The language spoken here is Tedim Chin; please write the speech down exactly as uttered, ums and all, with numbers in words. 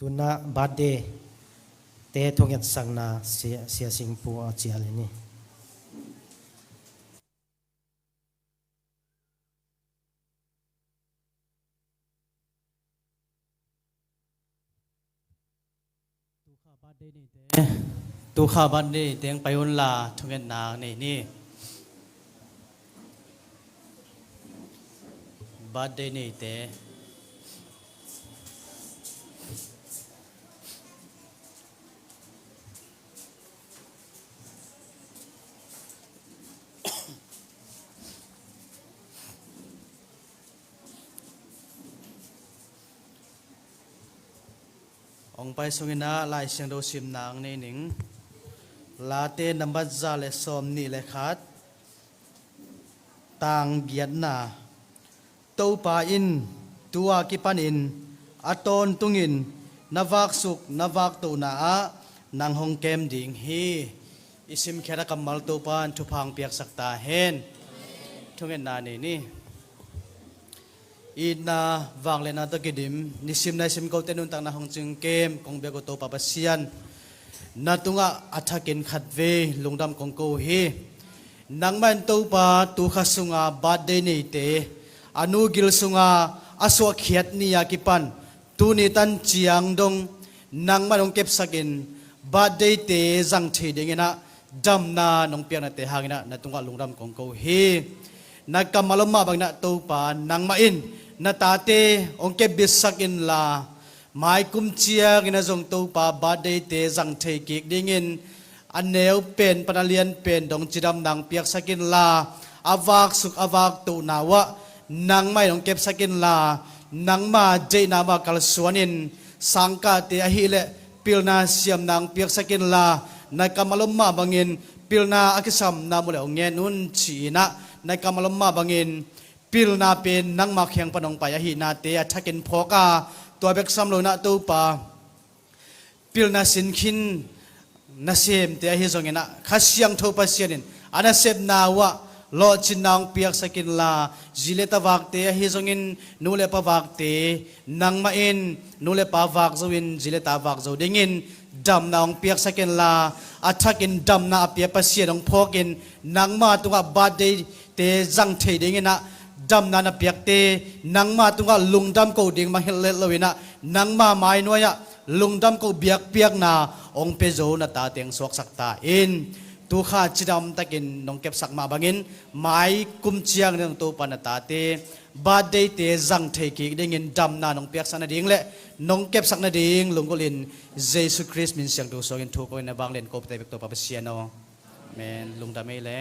Tuna birthday te thungetsakna sia, sia singpu a cial ni. Tukha birthday neite, tukha birthday neite hong pai unla thungetna nei ni. Birthday neite. Hong pai sungin ah Lai Siangtho simna hong nei ning. Late nambat za le sawm nih le khat, tang giatna. Topa in tua kipanin a tawntungin na vaksuk na vaktohna ah nang hong kem ding hi. I simkhiat a kammal Topa in thupha hong piaksak ta hen. Thungetna nei ni. Itna vangliatna tawh kidim, nisim naisim kote nuntakna hong cingkem kong biak uh Topa Pasian, na tungah a thakin khatvei lungdam kong ko uh hi. Nangmah in Topa tukha sunga birthday neite, a nu gil sunga a suahkhiat ni a kipan tuni tan ciang dong nangmah in hong kepsakin birthday te zang thei dingin ah damna nong piaknate hangin ah na tungah lungdam kong ko uh hi. Na kammal om mah bangin ah Topa nangmah in na tate hong kepbitsak inla, mai kum ciangin ah zong Topa birthday te zang thei kik dingin a neu pen pan a lian pen dong cidamna hong piaksak inla, a vaksuk a vaktohna uh ah nangmah in hong kepsak inla, nangma deihna mah kalsuanin sangkahte ahih leh pilna siamna hong piaksak inla, na kammal om mah bangin pilna a kisamna muh leh hong ngen un ci-in ah, na kammal om mah bangin pilna pen nangma kiang pan hong pai ahihnate a thakin phawk a, tua bek sam loin ah Topa, pilna sin khin nasemte ahi zongin ah Kha Siangtho Pasian in a nasepna uh ah lawhcinna hong piaksak inla, zi le ta vakte ahi zongin, nu le pa vakte, nangmah in nu le pa vak zo in zi le ta vak zo dingin damna hong piaksak inla, a thakin damna a pia Pasian hong phawkin nangma tungah birthday te zang thei dingin ah damna na piakte nangma tungah lungdam ko ding mah hi lel loin ah nangma mainuai ah lungdam ko biakpiakna hong pia zo na tate hong suaksak ta in. Tukha cidamtakin nong kepsak mah bangin mai kum ciangin ah Topa na tate birthday te zang thei kik dingin damna nong piaksak nading le nong kepsak nading lunggulhin Jesu Khrist min siangtho suangin thu kong in a vanglian ko pia ta bek Topa Pasian aw. Amen. Lungdam ei le.